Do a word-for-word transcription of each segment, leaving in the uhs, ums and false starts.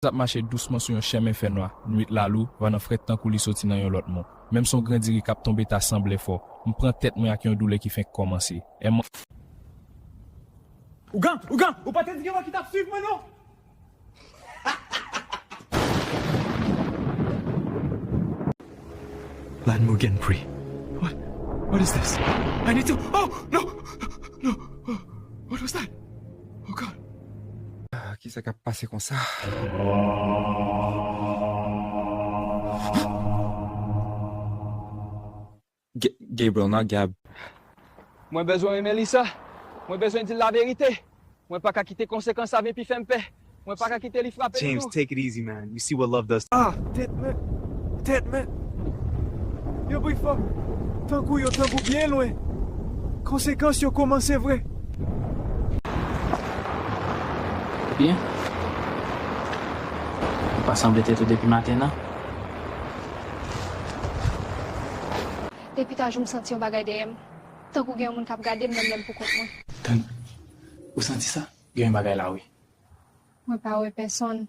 ap mache dousman sou yon chemen fènwa. Nwit la lou, van an frèt tankou li soti nan yon lòt mond. Menm son grenn diri k ap tonbe ta sanble fò. M pran tèt mwen ak yon doulè ki fenk kòmanse. Èm Ougan, ougan, ou pa te di gen yon ki t ap swiv mwen non? Lan Mugen Pri. What? What is this? I need to. Oh! No! No! What was that? Oh God. Ah, kisa k ap pase konsa? Gabriel, not Gab. Mwen bezwen wè Melissa. Mwen bezwen di l laverite. Mwen pa ka kite konsekans sa vin pi fè m pè. Mwen pa ka kite li frape m tou. James, take it easy, man. You see what love does. Ah, tèt mwen. Tèt mwen. Yo bri fò. Tankou yo tankou byen lwen. Konsekans yo kòmanse vre. Byen. Ou pa sanble tèt ou depi maten an. Depi ta jou m santi yon bagay dèyè m. Tankou gen yon moun k ap gade m menm lè m poukont mwen. Tann, ou santi sa? Gen yon bagay la wi. Mwen pa wè pèsonn.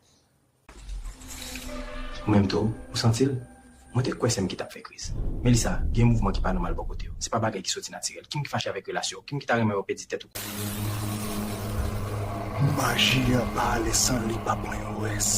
Ou menm tou, ou santi l? Mwen te kwè se m ki t ap fè kriz. Melissa, gen mouvman ki pa nòmal bò kote w. Se pa bagay ki soti natirèl. Kim ki fache avèk relasyon w? Kim ki ta renmen wè w pèdi tèt ou? Maji an pa ale san li pa pran yon rès.